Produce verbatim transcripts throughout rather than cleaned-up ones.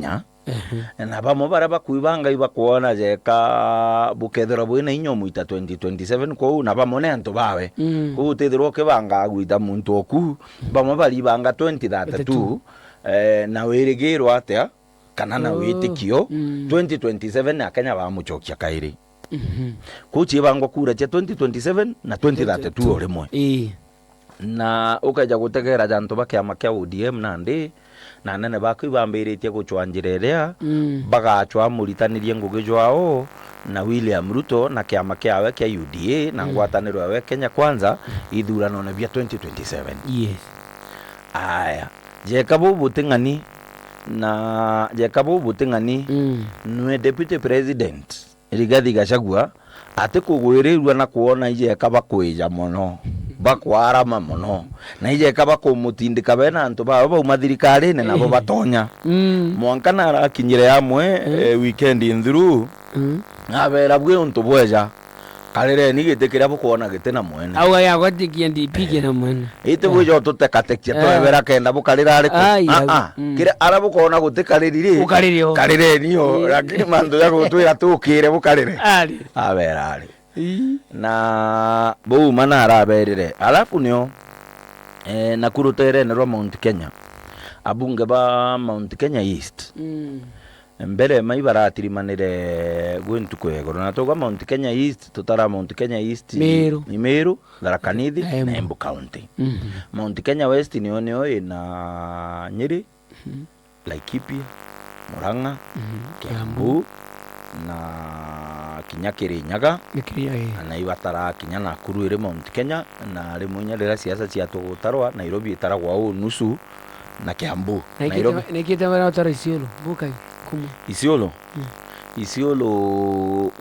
Kenya. Ehe. Na bamwe baria bakwibanga ibakwona jeka bukethirwa bwina inya umuita twenty twenty-seven kwou, na bamwe ni antu bawe. Mm. Kwou utithirwa ukibanga agwita muntu oku, bamwe baribanga twenty thirty-two, eh, na wirigirwa atia, kana na Oh. witikio, Mm. twenty twenty-seven Akenya bamucokia kairi. Mhm. Kwou ciibangwa kura cia twenty twenty-seven na twenty thirty-two o rimwe. Ii. Na ukeja gutegera ja antu ba kiama kia O D M nandi, na anene baku ibambiritie gucwa njira iria Mm. bagacwa muritanirie ngugi jwao na William Ruto na kiama kiawe kia U D A na Mm. ngwataniro yawe Kenya Kwanza ithuranone bia twenty twenty-seven. Yes. Aya, jeka buu buting'ani, na jeka buu buting'ani, Mm. nwe Deputy President Rigathi Gachagua atikugwirirua na kwona ijeka bakwija mono, bakwarama mono, na ijeka bakumutindika be na antu bawe bauma thirikarine nabo Eh. batonya. Mm. Mwanka narakinyire amwe, Mm. eh, weekend through, Mm. abera, "Bwi untu bweja, karireni giti kiria bukwona giti na mwene." Au ayagwatikia D P Eh. kina mwene. Iti Eh. bwija ututekatekia Eh. twebera kenda bukarira ariku? Ai, Ah, ai. ah. Mm. Kiria ara bukona gutikariri ri, Ukariri o. Karireni o, Ii. lakini mantu ja gutwira tukire bukarire. Ari. Abera ari. Ii. Na buu mana araberire. Alafu nio, eh, naku ruterene rwa Mount Kenya, abunge ba Mount Kenya East, Mm. mbere mai baratirimanire gwi ntuku ya igoro. Na twauga Mount Kenya East, tutara Mount Kenya East, Meru. Ni Meru, Tharaka Nithi, Na Embu. Na Embu County. Mhm. Mount Kenya West nio, nio ina Nyeri, Mhm. Laikipia, Murang'a, Mhm. Kiambu, Kiambu. Na kinya Kirinyaga. Ni Kirinyaga, ii. Na naibatara kinya Nakuru iri Mount Kenya, na rimwe inya riria siasa ciatugutarwa, Nairobi itaragwa uu nusu, na Kiambu. Na ikite Nairobi. Ma-, na ikite mara utara Isiolo, bukai, kumwe. Isiolo? Mm. Isiolo,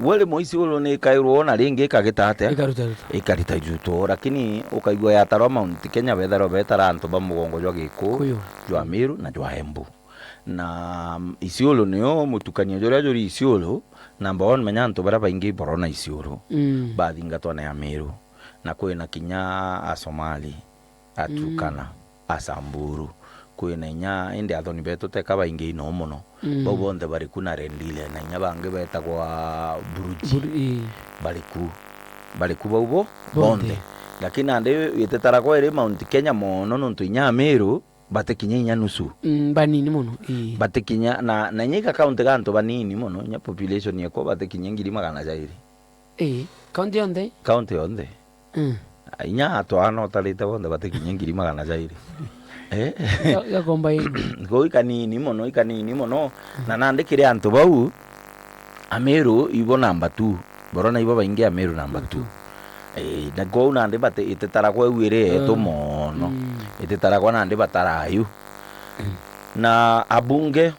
we rimwe Isiolo ni ikairwo na ringi ikagita atia? Ikaruta ruta. Ikarita juto, lakini ukaigua yatarwa Mount Kenya betharwa betara antu ba mugongo jwa Gikuyu, Kuyu. Jwa Meru na jwa Embu. Na, mm, Isiolo nio mutukanio juria juri Isiolo, number one, menya antu baria baingi iborona Isiolo, Mm. bathingatwa ni Ameru. Na kwina kinya Asomali, Aturkana, Mm. Asamburu. Kwina inya, indi athoni betu teka baingi ino mono. Mm. Bau bonthe bari ku na Rendile, na inya bangi betagwa Buruji. Bur-, ii. Bari ku. Bari ku bau bo, Bonthe. Bonthe. Lakini nandi ititarakwa iri Mount Kenya mono, nontu inya Ameru, batikinya inya nusu. Mm, banini mono, ii. Batikinya, na, na inya iga county ga antu banini mono, inya population yako batikinya ngiri magana jairi. Ii, county yonthe? County yonthe. Mm. Inya atwana utarite bonthe batikinya ngiri magana jairi. Eh? Ga-, gakomba ii. Kwou ikanini mono, ikanini mono. Mm. Na nandi kiri antu bau, Ameru ibo number two. Borona ibo baingi Ameru number two. Number two. Eh, na kwou nandi bati-, ititarakwa iu iri yetu Mm. mono. Mm. Ititarakwa nandi batarayu. Mm. Na abunge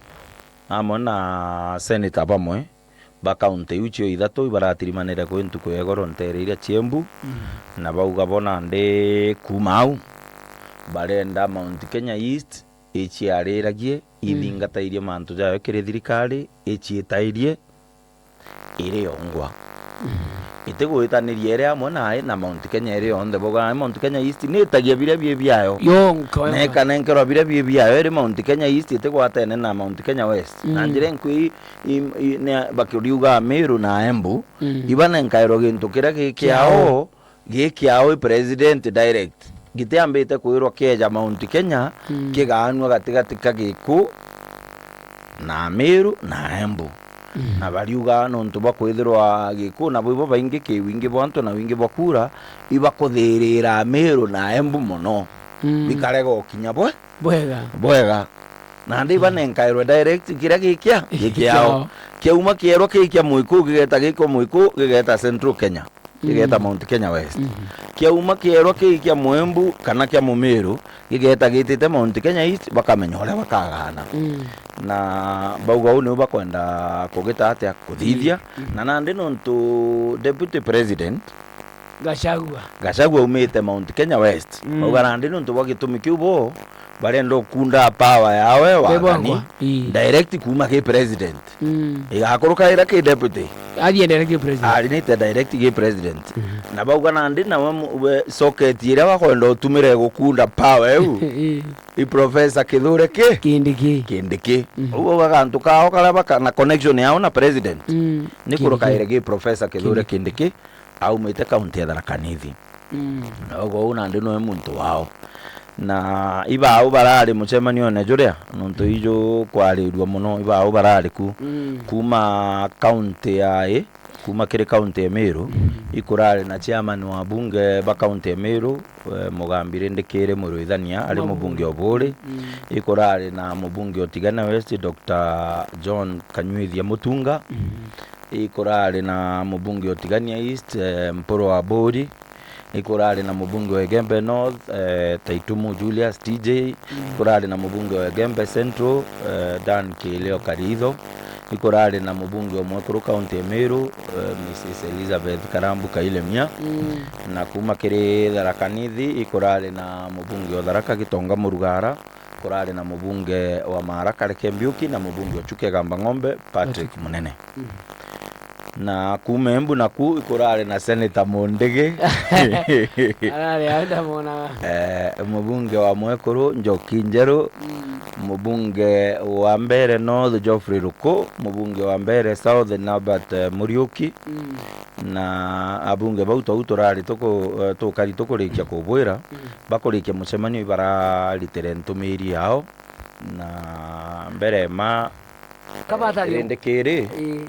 amwe na senator bamwe ba kaunti iu cio ithatu ibaratirimanire kwi ntuku ya igoro nteere iria cia Embu, Mm. na bauga bo nandi kuuma au barenda Mount Kenya East iciariragie, Mm. ithingatairie mantu jayo kiri thirikari, iciitairie, iri yongwa. Mm. Itigwitaniria iri amwe nae na Mount Kenya iri yonthe. Bauga nae Mount Kenya East ni itagia biria bi biayo. Yonka, Na yonka. ikanenkerwa biria bi biayo iri Mount Kenya East itigwatene na Mount Kenya West. Na Mm. njira inkui im-, i-, ni a-, bakiriuga Meru na Embu, Mm. ibanenkairwa gintu kiria gi Kiao. kiao, gi kiao i president direct. Gitiambite kwirwa kieja Mount Kenya, Mm. kigaanua gatigati ka Giku na Meru na Embu. Mm. Na bariuga nontu bwa kwithirwa Giku nabo ibo baingi ki wingi bwa antu na wingi bwa kura, ibakuthirira Meru na Embu mono. Mm. Bikarega ukinya bwe? Bwega. Bwega. Nandi Mm. ibanenkairwe direct kiria gikia? Gikiao. Kiao. Kiauma kierwa kikia Muiku, gigeta gikwa Muiku, gigeta Central Kenya. Gigeta Mm. Mount Kenya West. Mhm. Kiauma kierwa kii kia Muembu kana kia Mumiru, gigeta gitite Mount Kenya East, bakamenya uria bakagana. Mm. Na bauga uu niu bakwenda kugita atia kuthithia. Mm. Mm. Na nandi nontu Deputy President Gachagua. Gachagua aumite Mount Kenya West. Mm. Bauga nandi nontu bwa gitumi kiu bo, barenda ukunda power yawe wathani, ii, direct kuma ki president. Mm. Igakuruka ira ki deputy. Athie direct ki president. Arinite direct ki president. Mhm. Na bauga nandi nawe mu-, we socket iria bakwenda utumire gukunda power iu, ii, i Professor Kithure ki? Kindiki. Kindiki. Mhm. Uguo gagantu kao karia baka-, na connection yao na president. Mm. Ni kuruka ira ki Professor Kithure Kindiki. Kindiki. Aumite kaunti ya Tharaka Nithi. Mm. Na uguo uu nandi nwe muntu wao. Na ibau barari mucemanione juria, nontu iju kwarirua muno, ibau barari ku, mm, kuma kaunti ya i, kuma kiri kaunti ya Meru, mm, ikurari na chairman wa bunge ba kaunti ya Meru, eh, Mugambi Rindikiri Murwithania, ari mubunge o Buuri, mm, ikurari na mubunge o Tigania West, Doctor John Kanyuithia Mutunga, mm, ikurari na mubunge o Tigania East, eh, Mpuru wa Buuri, ikurari na mubunge wa Igembe North, eh, Taitumu Julius T J, mm, ikurari na mubunge wa Igembe Central, eh, Dan Kileo Karitho, ikurari na mubunge wa Mwekuru County ya Meru, eh, Missus Elizabeth Karambu Kailemia, mm, na kuma kiri Tharaka Nithi ikurari na mubunge wa Tharaka Gitonga Murugara, kurari na mubunge wa Maara Kareke Mbiuki na mubunge wa Chuka Igamba Ng'ombe Patrick Munene. Mm. Na kuma Embu naku ikurari na Senator Mundigi. Arari au ndamonaga. Eh, mubunge wa Mwekuru Njoki Njeru, mm, mubunge wa Mbeere North Geoffrey Ruku, mubunge wa Mbeere South Norbert, eh, Muriuki, mm, na abunge bau twau turari tuku-, eh, tukari tukurikia kubwira, mm, bakurikia mucemanio ibararitire ntumiri yao, na mbere ma, kabatari Rindikiri, ii,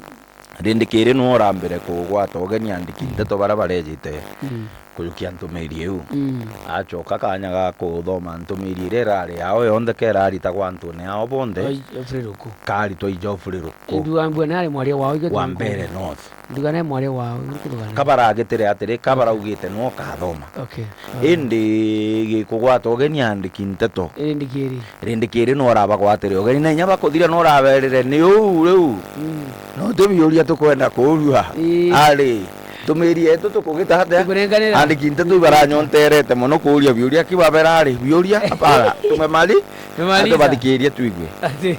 Rindikiri nwe urambire kugwata ugeni andiki nteto baria barejite, mm, kujukia ntumiri iu. Mm. Acoka kanya ga kuthoma ntumiri iria irari yao yonthe keraritagwa antune ao bonthe, oi, Geoffrey Ruku, karitwa i Geoffrey Ruku. Nduga mbua nari mwaria wao, wa Mbeere North. Nduga ne mwaria wao, nkurugana. Kabaragitire atiri, kabaraugite nwe ukathoma. Okay. Indi gikugwata ugeni andiki nteto. Rindikiri. Rindikiri nwe urabagwatire ugeni, na inya bakuthira nwe uraberire ni uu riu. Mm. No ti biuria tukwenda kuurua. Ii. Ari, ntumiri yetu tukugita atia? Tukurenganira. Andiki nteto ibaranyonterete mono kuuria biuria, kibabera ari biuria, apara, tumemari. Tumemaliza. Andu bathikirie twigue. Ati.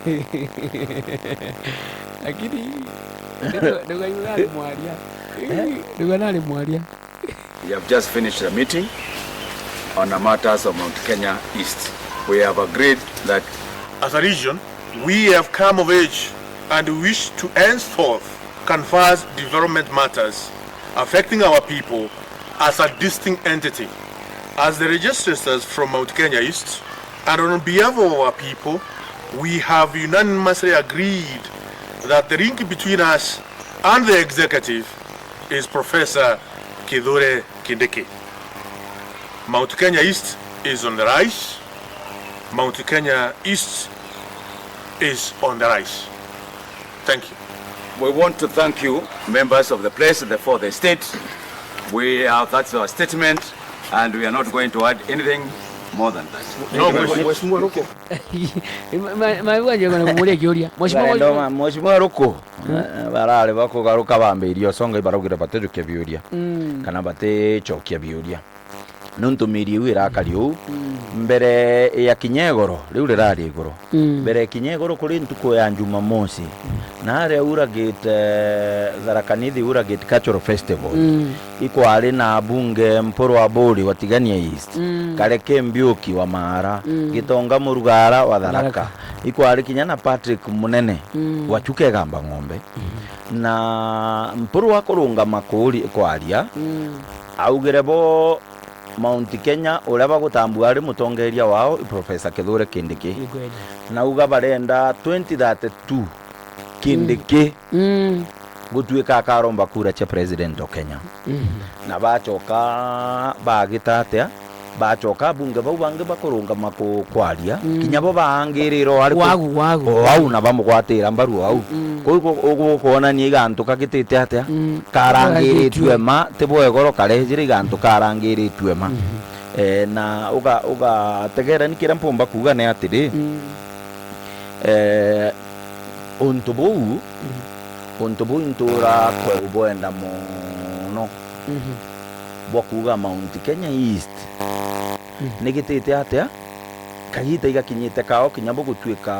Lakini, nduga, nduga iu nari mwaria. Eh? Nduga nari mwaria. We have just finished a meeting on the matters of Mount Kenya East. We have agreed that as a region, we have come of age and wish to henceforth converse development matters affecting our people as a distinct entity. As the legislators from Mount Kenya East, and on behalf of our people, we have unanimously agreed that the link between us and the executive is Professor Kithure Kindiki. Mount Kenya East is on the rise. Mount Kenya East is on the rise. Thank you. We want to thank you, members of the place, the, for the state. We have, that's our statement, and we are not going to add anything more than that. Thank you very much. Mheshimiwa Ruku. Ma-, ma-, ma-, wanje ngona kumuria kiuria. Mheshimiwa Barenda Ruku. Ma-, Mheshimiwa Ruku. Mm. Eh, barari bakugaruka bambirie usonga ibaraugire batijukia biuria. Mm. Kana baticokia biuria. Nontu miri iu irakari uu, mm, mbere ya kinya igoro, riu rirari igoro. Mm. Mbere ya kinya igoro kuri ntuku ya Jumamosi, mm, na aria uragite Tharaka Nithi Uragate Cultural Festival, mm, ikwari na abunge Mpuru Aburi wa Tigania East, mm, Kareke Mbiuki wa Maara, mm, Gitonga Murugara wa Tharaka. Tharaka. Ikwari kinya na Patrick Munene, mm, wa Chuka Igamba Ng'ombe. Mm. Na Mpuru akurungama kuri-, kwaria, mm, augire bo Mount Kenya, uria bagutambua ari mutongeria wao, i Professor Kithure Kindiki. Ni kweli. Na uga barenda twenty thirty-two Kindiki, mm, mm, gutuika akaromba kura cia president o Kenya. Mm. Na bacoka bagita atia? Bacoka abunge bau bangi bakurungama ku-, kwaria, mm, kinya bo baangirira o ari ku-, wagu, wagu, o au na bamugwatira mbaru o au. Mm. Kuu gu-, gu-, gukwonania igantu kagitite atia? Mm. Karangiritue ma, ti bwa igoro karejire igantu karangiritue ma. Mhm. Eh, na uga-, ugategera ni kiria mpumba kuuga ni atiri, mm, eh, untu buu, mm, untu buu intura kwe-, ubwenda mono, mhm, bwa kuuga Mount Kenya East, mhm, nigitite atia? Kagiita igakinyite kao kinya bugutuika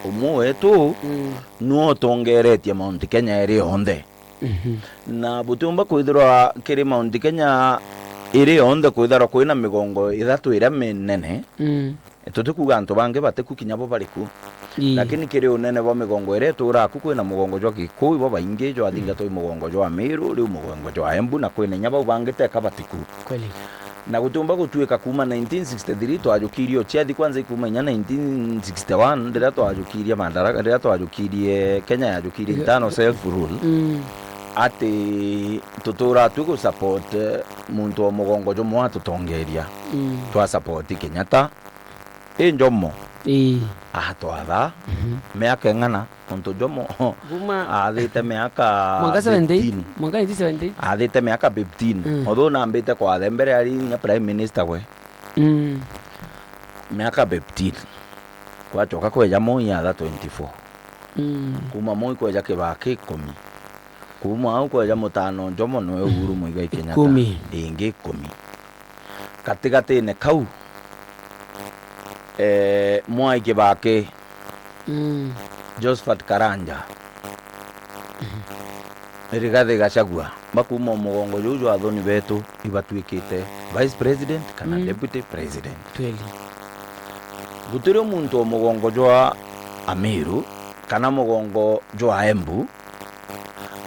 umwe wetu Mm. nuo utongeretie Mount Kenya iri yonthe. Mhm. Na butiumba kwithirwa kiri Mount Kenya iri yonthe kwithirwa kwina migongo ithatu iria minene. Mm. Tutikuuga antu bangi batiku kinya bo bariku. Ii. Lakini kiri unene bwa migongo iria ituuraku, kwina mugongo jwa Gikuu, ibo baingi jwathingatwa i mugongo jwa Meru, riu mugongo jwa Embu, na kwina inya bau bangi teka batiku. Kweli. Na gutiumba gutuika kuuma nineteen sixty-three twajukirie uciathi, kwanza ikuuma inya nineteen sixty-one riria twajukirie Madaraka, riria twajukirie Kenya yajukirie Iga- internal self rule, Mm. ati tutuura twi gu support muntu o mugongo jumwe atutongeria. Mm. Twa support Kenyatta, i Jomo. Ii. Atwatha Mhm. miaka ing'ana, nontu Jomo Kuma athite miaka mwanka seventy-eight, fifteen. Mwanka nineteen seventy-eight. Athite miaka fifteen. Mm. Although nambite kwatha mbere ari inya prime minister gwe. Mm. Miaka fifteen. Kwachoka kweja Moi atha twenty-four. Mm. Kuma Moi kweja Kibaki ikumi. Kuma au kweja mutano Jomo niwe Uhuru Muigai Kenyatta. Ikumi. Ingi ikumi. Gatigatine kau, eh, Mwai Kibaki, Mm. Josephat Karanja, Rigathi Gachagua, bakuuma o mugongo juu jwa athoni betu, ibatuikite vice president kana Mm. deputy president. Kweli. Gutiri muntu o mugongo jwa Ameru kana mugongo jwa Embu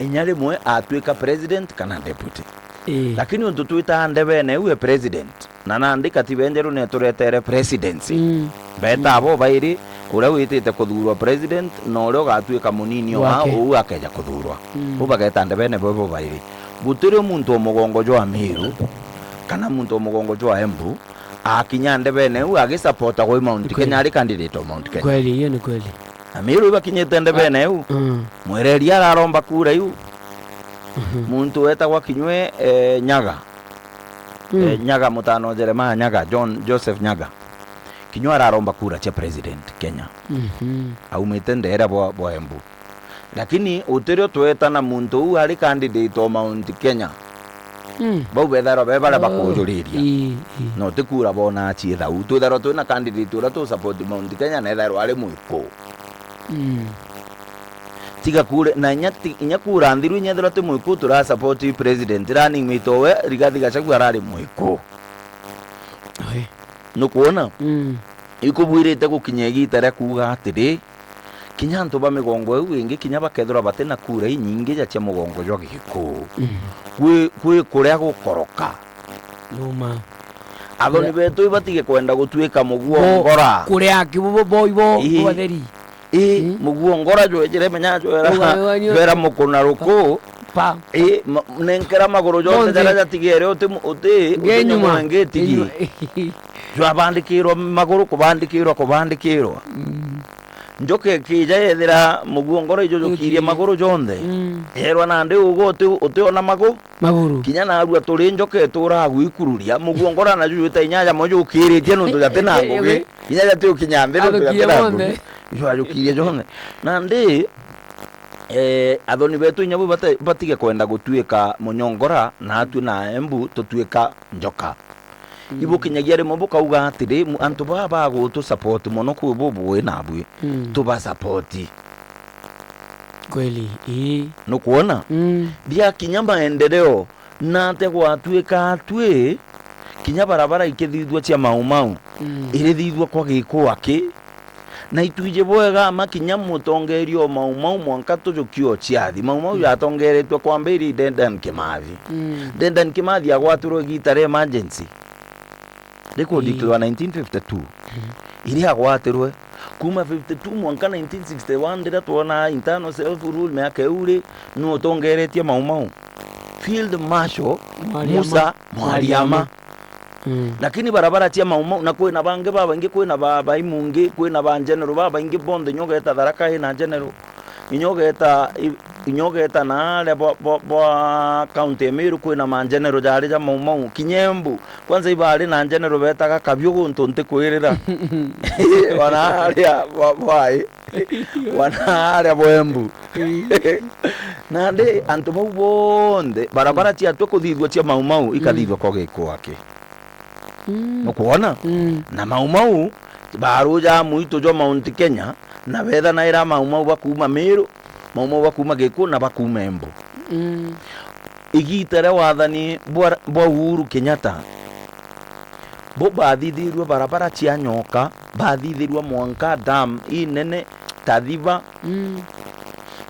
inya rimwe atuika president kana deputy. Ii. Lakini untu twitaa ndebene iu e president, na nandi katiba enjeru neturetere presidency. Mm. Beta abo bairi, uria witite kuthuurwa president na uria ugatuika munini wa Wake. Uu akeja kuthuurwa. Mm. Uu bageta ndebene bo bo bairi. Gutiri muntu o mugongo jwa Meru kana muntu o mugongo jwa Embu akinya ndebene iu agisapota gwi Mount Kweli. Kenya, ari candidate o Mount Kenya. Kweli, hiyo ni kweli. Na Meru ibakinyite ndebene iu, Mm. mwereria araromba kura iu. Mhm. Muntu wetagwa Kinywe, eh, Nyaga. Mm. Eh, Nyaga, mutano Jeremiah Nyaga, John Joseph Nyaga. Kinywe araromba kura cia president Kenya. Mhm. Aumite ndere bwa, bwa Embu. Lakini utirio twetana muntu uu ari candidate o Mount Kenya. Mm. Bau bethairwa be baria Oh, bakujuriria. Ii, ii. No ti kura bona aciitha u. Twithairwa twina candidate uria tu support Mount Kenya na ethairwa ari Mwiku. Mm. Tiga kure, na inya ti, inya kura nthiru inya ethirwa ti Mwiku tura support president running mate owe Rigathi Gachagua arari Mwiku. Oi. Nukwona? Mm. Ikubwirite gukinya igiita ria kuuga atiri, kinya antu ba migongo iu ingi kinya bakethirwa bati na kura inyingi ja cia mugongo jwa Gikuu. Mm. Kwi, kwi kuria gukoroka. Numa. Athoni Kuria betu ibatige kwenda gutuika muguo Bo-, ngora. Kuria aki bo, bo, bo, ibo, Ii. bo batheri. Ii, Mm. muguo ngora jwejire menya jwera, Uga, uga, uga. jwera mukuna ruku. Pa. Ii, ma-, nenkera maguru jonthe Monthe. jaria jatigere uti mu-, uti, Nge uti nyuma. nyamwenge itigi. Nge nyuma. Jwabandikirwa maguru, kubandikirwa, kubandikirwa. Mm. Njoka ikija yethira muguo ngoro ijujukirie Jukirie. maguru jonthe. Mm. Yerwa nandi ugu uti, utiona magu. Maguru. Kinya narua turi njoka itura agu ikururia, muguo ngoro na juju ita inya jamwe jukiritie nuntu jati na ngugi. Kinya jati ukinya nthi nuntu jati Athukirie na monthe. ngugi. Jwajukirie jonthe. Nandi, eh, athoni betu inya bu bata-, batige kwenda gutuika munyongora na atwi na Embu tutuika njoka. Mm. Ibukinyagia rimwe bukauga atiri, mu-, antu baa bagutu support mono kwi bubui nabui, Mm. tuba support. Kweli, ii. Nukwona? Mm. Biakinya maendeleo, nate gwatuika atwi, kinya barabara ikithithua cia Mau Mau, Mm. irithithua kwa Gikuu aki, Na itwiji bwega ama kinya mutongeria o Mau Mau mwanka tujukie o ciathi. Mau Mau Mm. yatongeretwe kwambiria i Dedan Kimathi. Mm. Dedan Kimathi agwatirwe igiita ria emergency. Ii. Rikundikirwa nineteen fifty-two. Mm. Iria agwatirwe. Kuma fifty-two mwanka nineteen sixty-one riria twona internal self rule miaka iu ri, nu utongeretie Mau Mau? Field Marshal Mwariama. Musa Mwariama. Mwariama. Mm. Lakini barabara cia Mau Mau, na kwina bangi babaingi, kwina ba, ba Imungi, kwina ba general babaingi bonthe, inya ugeta Tharaka ina general, inya ugeta, i-, inya ugeta na aria bwa, bwa, bwa county ya Meru kwina ma general jari ja Mau Mau. Kinya Embu, kwanza ibari na general betaga Kabiugu ntu ntikwirira. Wana aria bwa, bwai. Wana aria bwembu. Nandi antu bau bonthe, barabara ciatwe kuthithua cia Mau Mau, ikathithua kwa Gikuu aki. Mm. Nukwona? Mm. Na Mau Mau, baruja mwito jwa Mount Kenya, na betha naira mau mau bakuuma Meru, mau mau bakuuma Gikuu na bakuuma Embu. Mm. Igiita ria wathani bwa, bwa Uhuru Kenyatta, bo bathithirue barabara cia nyoka, bathithirua mwanka dam inene ta Thiba, mm,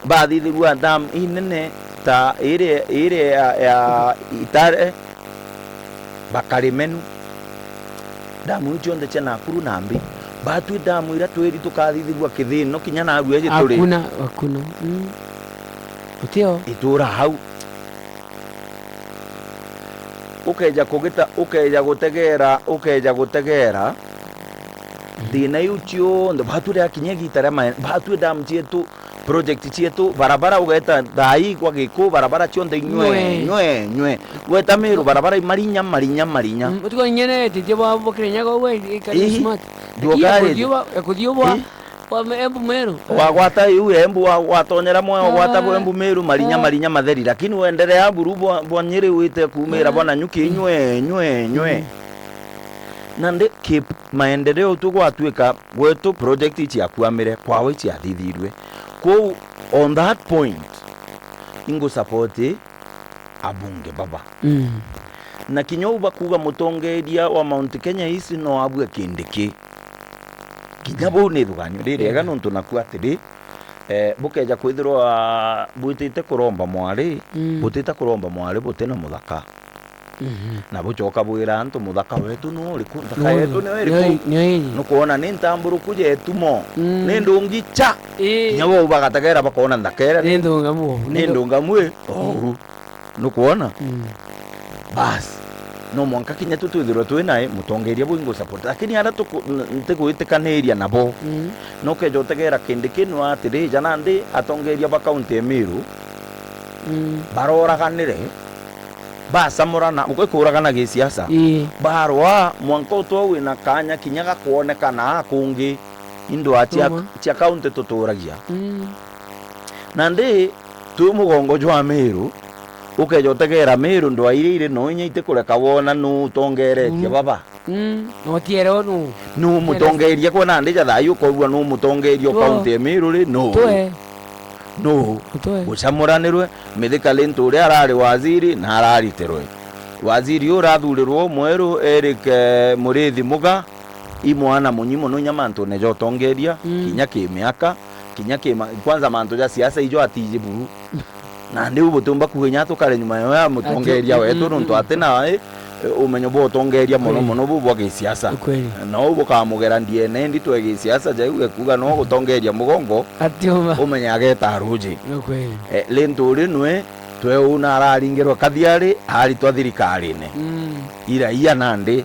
bathithirua dam inene ta iria, iria ya, ya Itare, Bakarimenu. Damu iu cionthe cia Nakuru na mbi, batwi damu iria twiri tukathithirua kithino kinya narua iji turi. Hakuna, hakuna. Mm. Utio. Itura hau. Ukeja kugita, ukeja gutegera, ukeja gutegera. Mm. Thina iu cionthe, batwi riakinya igiita ria mae-, batwi damu cietu, project cietu, barabara ugeta thaa ii kwa Gikuu, barabara cionthe inywe, nywe, nywe. Nywe. Weta Meru, barabara i marinya, marinya, marinya. Mm, utuko inyene, titie bwa, bwa Kirinyaga uwe, i, i, ii, smart. Lakini ya kuthio bwa, ya kuthio bwa, ii, bwa me-, Embu Meru. Wagwata iu Embu, wa-, watonyera mwe, wagwata bwa Embu Meru, marinya, ah, marinya matheri. Lakini wenderea buru bwa, bwa Nyeri wite kumira, ah, bwa Nanyuki, nywe, nywe, nywe. Mm. Nandi ki maendeleo tu gwatuika gwetu project iciakwamire, kwawe iciathithirue. Kwou, on that point, ingu support abunge baba. Mm. Na kinya uu bakuuga mutongeria wa Mount Kenya East no abue Kindiki. Kinya buu ni ithuganio ririega, ega, nontu naku atiri, eh, bukeja kwithirwa bwitite kuromba mwari, mm, butita kuromba mwari butina muthaka. Mhm. Na bucoka bwira antu, muthaka wetu ni uriku? Nthaka yetu ni iriku? Nukwona ni ntamburuku yetu mo. Mm. Ni ndungi cha. Ii. Kinya bau bagategera bakona nthaka iria ni ndungamu. Ni ndungamu i. Oru. Nukwona? Mm. Bas. No mwanka kinya tu twithirwe twi nae, mutongeria bwingi u support. Lakini aria tuku-, n-, ntigwitikaniria nabo. Mm. No ukeja utegera Kindiki no atiri, ja nandi atongeria ba kaunti ya Meru, mm, baroraganire, bacamurana, ukikuragana gisiasa. Ii. Barwa, mwanka utwe wina kanya kinya gakwonekana kungi, indwa cia, cia kaunti tuturagia. Mm. Nandi twi mugongo jwa Meru, ukeja utegera Meru ndwa iria iri no inya itikureka wona nu utongeretie, mm, baba. Mm, na utiere o nu. Nu mutongeria kwa nandi ja thayu ukorua nu mutongeria o kaunti ya Meru ri? Nu. Twe. Nu. Twe. Gucamuranirwe, Mithika Linturi arari waziri na araritirwe. Waziri uu urathurirwe umweru Eric, eh, Muriithi Muga, i mwana munyi mono inya mantune ja utongeria, mm, kinya ki miaka, kinya ki ma-, kwanza mantu ja siasa ijo atiji buru. Nandi u butiumba kuuga inya tukare nyuma yo ya mutongeria wetu, mm, nontu atina, eh, umenyo bwa utongeria mono mono bu bwa gisiasa. Ukweli. Na u bukamugera ndiene ndito ya gisiasa, ja iu ekuuga no gutongeria mugongo, atiuma, umenye ageta ruji. Ukweli. Eh, Linturi nwe, twe u na araringirwe kathiari, aritwa thirikarine. Mm. Iraia nandi.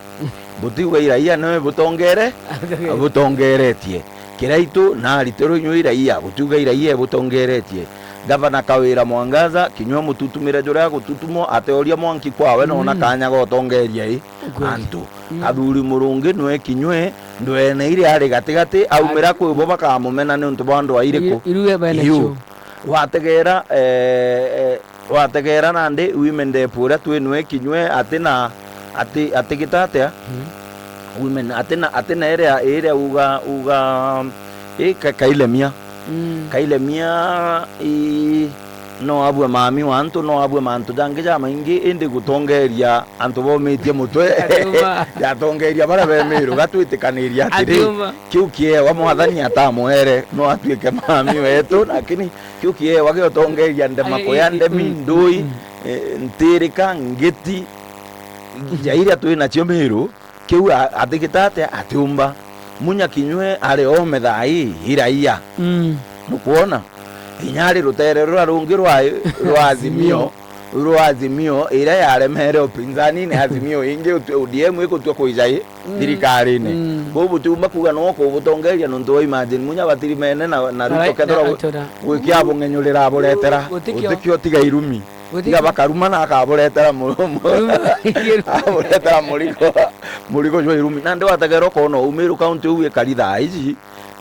Butiuga iraia niwe butongere-, butongeretie. Kiraitu na aritirwe inywe iraia, butiuga iraia ibutongeretie. Gavana Kawira Mwangaza, kinywe mututumire juria gututumwo, ateoria mwanki kwawe, nona, mm, kanya gotongeria i. Ukweli. Antu. Mm. Kathuri Murungi nwe kinywe, ndwene iria ari gatigati, aumira kwi bo bakamumena niuntu bwa ndwa iriku? Iru-, iru eba nacio. Iu. Wategera, eh, eh, wategera nandi women rep uria twi nwe kinywe atina, ati-, atigita atia? Mm. Women, atina, atina iria, iria uga, uga, i Ka-, Kailemia. Mm. Kailemia, i, no abue mami wa antu, no abue mantu jangi jamaingi, indi gutongeria antu bomitie mutwe. Atiuma. Yatongeria baria be Meru, gatwitikaniria atiri, atiuma, kiu kiewa mwathani atamwere, no atuike mami wetu, lakini kiu kiewa giotongeria ndemako ya ndemi, mm, ndui, mm, eh, ntirika, ngiti, ja iria twi nacio Meru, kiu a-, atigita atia? Atiumba. Munya kinywe ari ome thaa ii iraia. Mm. Nukwona? Inya ari rutere ruria rungi rwa, rwa Azimio, rwa Azimio, iria yaremere upinzani ni Azimio ingi, utu-, O D M igutua kuija i, mm, thirikarine. Mm. Kwou butiumba kuuga no kubutongeria nontu wa imagine munya batirimene na, na Ruto kethirwa gu-, gwikia abung'enyurira aburetera. Gutikio. Gutikio tiga irumi. Tiga bakaruma na akaburetera mu-, mu-, aburetera murigo, murigo jwa irumi. Nandi wategera ukona Meru County uu ikari thaa iji,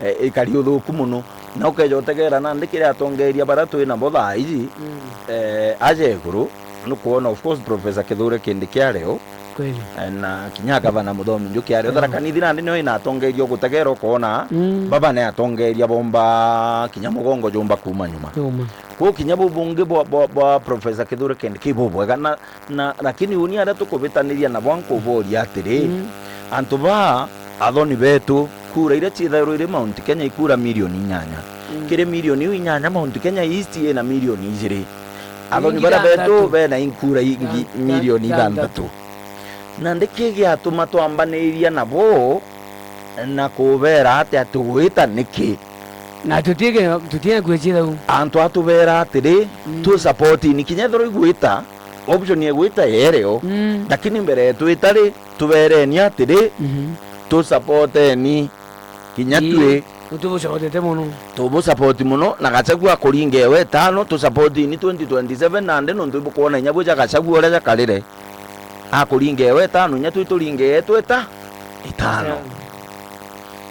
eh, ikari uthuku mono. Na ukeja utegera nandi kiria atongeria baria twi nabo thaa iji, mm, eh, aja iguru, nukwona, of course, Professor Kithure Kindiki ari o, Kweli. Eh, na kinya gavana Muthomi Njuki ari, mm, Tharaka Nithi nandi nio inatongeria ugutegera ukoona, mm, baba ni atongeria bomba kinya mugongo jumba kuuma nyuma. Nyuma. Kwou kinya buu bungi bwa, bwa, bwa Professor Kithure Kindiki bubwega na, na, lakini uni aria tukubitaniria nabo nkuboria atiri, mm, antu baa athoni betu, kura iria ciithairwa iri Mount Kenya ikura milioni inyanya. Mm. Kiri milioni iu inyanya, Mount Kenya East ina milioni ijiri. Athoni baria betu bena inkura ingi milioni ithanthatu. Nandi ki giatuma twambaniria nabo na kubeera atia tugwita niki? Na tutige, tutige kwicira u. Antu atubeera atiri, mm, tu support ni kinya ethirwa igwita, option ya gwita yerio. Mm. Lakini mbere yetu itari, tubeereni atiri, mhm, tu support ni kinya tui. Nitubucabotete mono. Tubu support mono, na Gachagua akuringa ewe itano, tu support ni twenty twenty-seven nandi nontu ibukwona inya bwija Gachagua uria jakarire. Akuringa ewe itano, inya tui turinge yetu ita-, itano. Itano.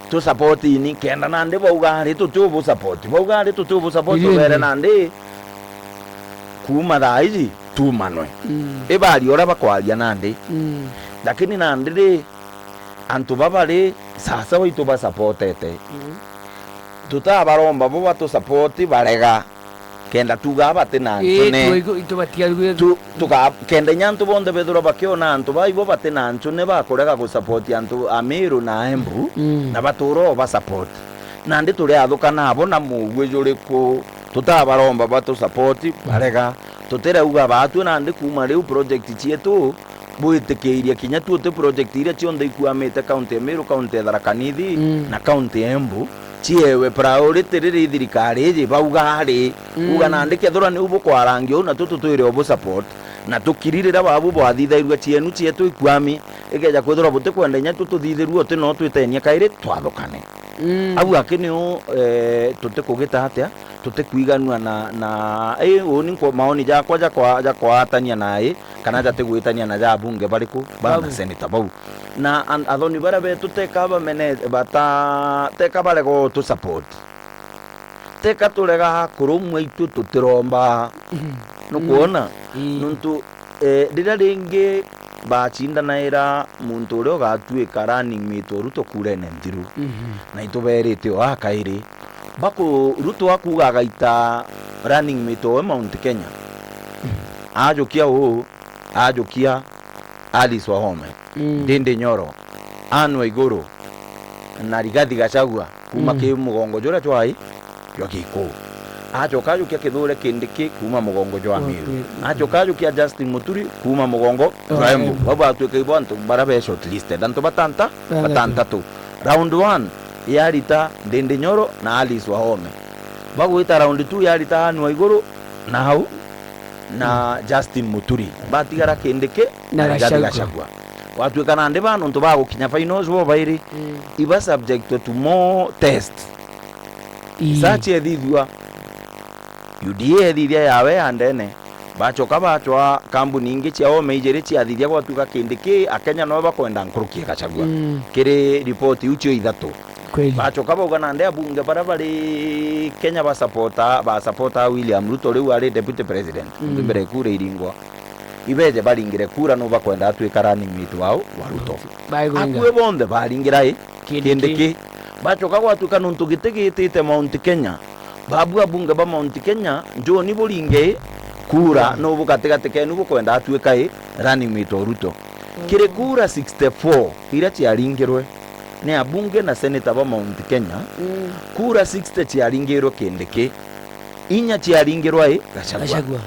Tu support ni kenda nandi bauga ari tuti ubu support. Bauga ari tuti ubu support, ubere nandi kuuma thaa iji tumanwe. Mm. Ibari uria bakwaria nandi. Mm. Lakini nandi ri, antu baba ri, sasa waitu basapotete. Mm. Tutabaromba bo batu support barega. Kenda tuuga bati na nchune. Ii, tu-, itubatiarue. Tu-, tuka-, kenda inya antu bonthe bethirwa bakiona antu baa ibo bati na nchune bakurega gu support antu a Meru na Embu, mm, na batura o ba support. Nandi turi athuka nabo na muugui juriku? Tutabaromba batu support, barega. Tutirauga baatue nandi kuuma riu project cietu bwitikiirie kinya tu uti project iria cionthe ikuamite county ya Meru, county ya Tharaka Nithi, mm, na county ya Embu ciewe priority riri thirikari iji bauga ari. Mm. Uga nandi kethirwa niu bukwarangia uu na tu tutwire ubu support, na tukiri riria babu bwathithairua cienu cietu ikuami, ikeja kwithirwa butikwenda inya tu tuthithirue uti no twitenia kairi twathukane. Mm. Au aki niu, eh, tutikugita atia, tutikwiganua na, na, ii, uu ni nkwa-, maoni jakwa jakwa-, jakwaatania na ii, kana jatigwitania na ja abunge bariku, ba maseneta bau. Na an-, athoni baria betu teka bamene-, bata-, teka barega utu support. Teka turega kurumwa itu tutiromba. Mhm. Nukwona? Mm. Ii. Nuntu, eh, riria ringi bacindanaira muntu uria ugatuika running mate o Ruto kurene nthiru. Mhm. Na ituberite o akairi. Baku-, Ruto akuuga agaita running mate owe Mount Kenya. Ajukia uu, ajukia Alice Wahome, mm, Ndindi Nyoro, Anne Waiguru, na Rigathi Gachagua kuuma, mm, ki mugongo juria jwai jwa Gikuu. Acoka ajukia Kithure Kindiki kuuma mugongo jwa Meru. Okay. Acoka ajukia Justin Muturi kuuma mugongo jwa Embu. Embu. Bau batuika ibo antu baria be shortlisted. Antu batanta-, batantatu. Batantatu. Round one yarita Ndindi Nyoro na Alice Wahome. Bagwita round two yarita Anne Waiguru na au na, mm, Justin Muturi. Batigara Kindiki na, na Rigathi Gachagua. Gachagua. Gwatuika nandi ba nontu ba gukinya finals bo bairi, mm, iba subject to more test. Ii. Sa ciethithua, U D A ethithia yawe ya ndene, bacoka bacwa kambuni ingi cia ome ijiri ciathithia gwatuika Kindiki, Akenya no bakwenda nkuruki ya Gachagua. Mm. Kiri ripoti iu cio ithatu. Kweli. Bacoka bauga nandi abunge baria bari Kenya basapota, basapota William Ruto, riu ari deputy president, mm, nontu mbere kura iringwa. Ibeje baringire kura nu bakwenda atwika running mate wao wa Ruto. Baigwinga. Akue bonthe baringira i Kindiki. Kindiki. Bacoka gwatuika nontu giti gitite Mount Kenya, babu abunge ba Mount Kenya, njoni buringe i kura, mm, nu bu gatigati kenu bukwenda atwika i running mate o Ruto. Kiri kura sixty-four iria ciaringirwe ni abunge na seneta ba Mount Kenya, mm, kura sixty ciaringirwe Kindiki, inya ciaringirwa i Gachagua. Gachagua.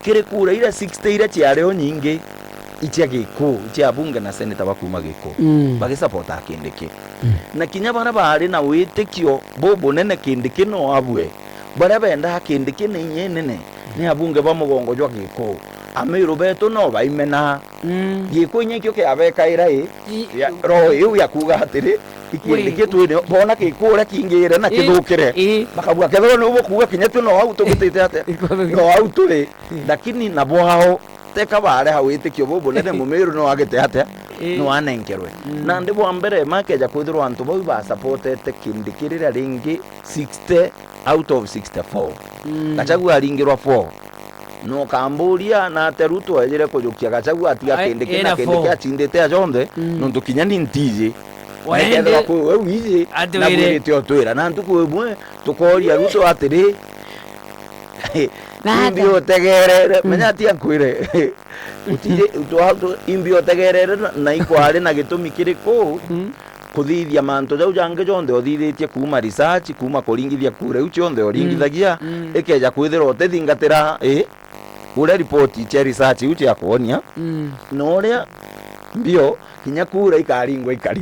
Kiri kura iria sixty iria ciari o nyingi, icia Gikuu, icia abunge na seneta ba kuuma Gikuu, mm, bagisapota Kindiki. Mm. Na kinya baria baari na witikio bubunene Kindiki no abue, baria bendaa Kindiki na inya inene, ni abunge ba mugongo jwa Gikuu. Amiru betu no baimena. Mm. Gikuu inya ikio kiabekaira i, i, ya, roho iu ya kuuga atiri, ikindi, wi, ki twine, boona Gikuu uria kingire na, i, kithukire. I. Bakabua kethirwa ni ubu kuuga kinya tu no au tugitite atia? Ikothe. No au turi. Mm. Lakini nabo ao, teka bareha witikio bubunene, Mumiru no agite atia? I. No anenkerwe. Mm. Nandi bwa mbere, makeja kwithirwa antu bau basapotete Kindiki riria ringi sixty out of sixty-four. Mm. Gachagua aringirwa four. Na ukamburia, na atia Ruto ejire kujukia Gachagua, atiga Ai, kindi kina ina kindi fo. kia acindite ajonthe, Mm. nontu kinya ni ntiji. Waende Ekethirwa kwi we wiji, atwire. nabwirite utwira. Na ntuku imwe, tukoria Ruto atiri, Na imbi ata? utegerere, Mm. menya atia nkwire. Utiji, utwa-, tu-, imbi utegerere na, na ikwari na gitumi kiriku Mm. kuthithia mantu jau jangi jonthe uthithitie kuuma research, kuuma kuringithia kura iu cionthe uringithagia, Mm. Mm. ikeja kwithirwa utithingatira, ii? Uria ripoti cia research iu ciakwonia, Mm. na uria mbio kinya kura ikaringwa ikari.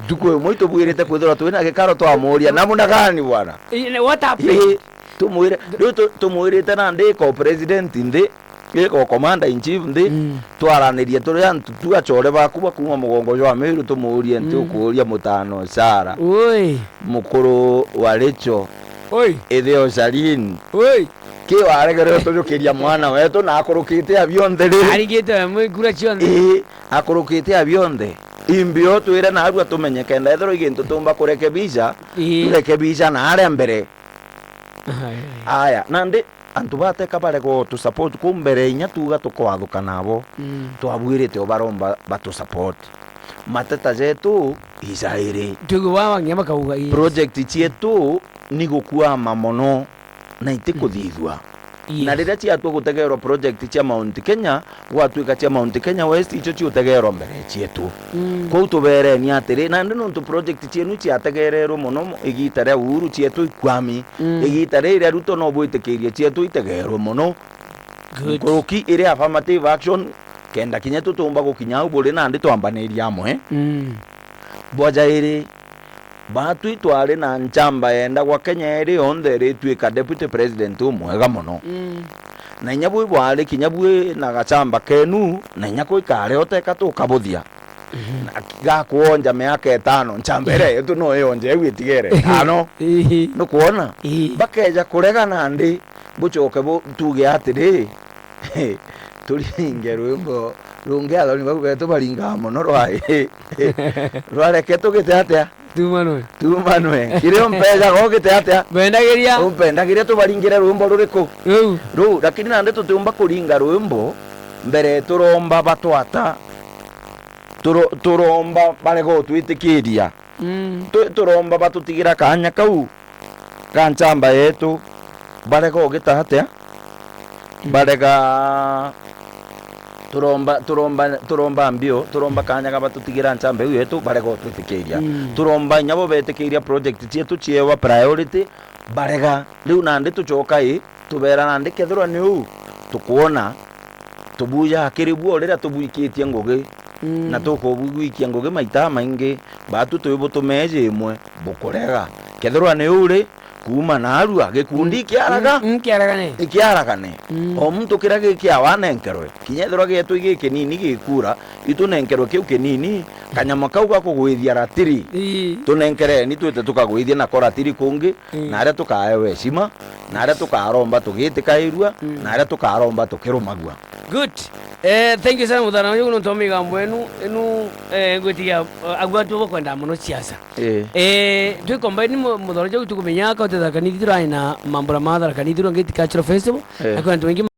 Ntuku imwe itubwirite kwithirwa twina gikaro twamuria, "Namna gani bwana?" Ii, what happened? Ii, tumwire, riu tu-, tumwirite nandi iko president nthi, iko commander in chief nthi, Mm. twaranirie turi antu tu acore baku ba kuuma mugongo jwa Meru, tumurie nti Mm. ukuuria mutano Sara, Ui. mukuru wa Rachel, Ui. itheo Shalin. Ui. Ki waregere utujukiria mwana wetu na akurukite a bionthe ri? Arigite we mwi kura cionthe. Ii, akurukite a bionthe. Imbi utwire narua tumenye kenda ethirwa i gintu tumba kurekebisha, Ii. turekebisha na aria mbere. Ai, ai. Aya, nandi antu bateka barega utu support kuu mbere inya tuga tukwathuka nabo. Mm. Twabwirite ubaromba batu support. Mateta jetu ijairi. Twigwe baba nginya bakauga, yes. Project cietu ni gukwama mono na itikuthithua. Yes. Na riria ciatua gutegerwa project cia Mount Kenya, gwatuika cia Mount Kenya West, icio ciutegerwa mbere cietu. Mm. Kwou tubereni atiri, nandi nontu project cienu ciategererwe mono igita ria Uhuru, cietu ikwami. Mm. Igita riria Ruto no bwitikirie cietu itegerwe mono. Good. Nkuruki iri affirmative action, kenda kinya tutumba gukinya au buri nandi twambaniria amwe. Mm. Bwa jairi, batwi twari na nchamba yenda gwa Kenya iri yonthe irituika deputy president umwega mono. Mm. Na inya bwi bwari kinya bwi na gachamba kenu, na inya kwi kari uteka tukabuthia. Mhm. Na gakwonja miaka itano, nchamba iria yetu no ionje au itigere. Ano. Ihi. Nukwona? Ihi. Bakeja kurega nandi, bucoke bu-, tuge atiri, turinge rwimbo rungi athoni bau betu baringaa mono rwa, rwa reke tugite atia? Tumanwe. Tumanwe. Kiria umpejaga ugite atia? Mpendagiria. Umpendagiria tubaringire rwimbo ruriku? Ruu. Ruu, lakini nandi tutiumba kuringa rwimbo mbere turomba batwata. Turo-, turomba barega utwitikiria. Mm. Tu-, turomba batutigira kaanya kau ga nchamba yetu, barega ugita atia? Mm. Barega, turomba, turomba, turomba mbio, turomba kaanya ga batutigira nchamba iu yetu, barega utwitikiria. Mm. Turomba inya bo betikiria project cietu ciewa priority, barega. Riu nandi tucoka i, tubera nandi kethirwa ni uu, tukwona tubuja kiri buo riria tubwikitie ngugi, Mm. na tukubugwikia ngugi maita maingi, batu twi butumeeji imwe bukurega. Kethirwa ni uu ri, kuuma naarua, gikundi Mm. ikiaraga, Mm, mm, kiaragane. ikiaragane. Mm. O muntu kiria gikiawa anenkerwe. Kinya ethirwa gietu gikinini gikura, itunenkerwe kiu kinini, kanyama kau ga kugwithia ratiri. Ii. Tunenkereni twite tukagwithie nako ratiri kungi, Mm. na aria tukaewa heshima, na aria tukaromba tugitikairua, Mm. na aria tukaromba tukirumagua. Good. Eh, thank you sana, muthana uyu, nontu wa migambo enu, enu, eh, ngwitikia, eh, agu atu bakwenda mono siasa. Eh. Eh, twikomba ni mu-, muthana uyu tukumenya, kaunti ya Tharaka Nithi turai na mambura ma Tharaka Nithi Rwangiti Cultural Festival, Eh. na kwina antu baingi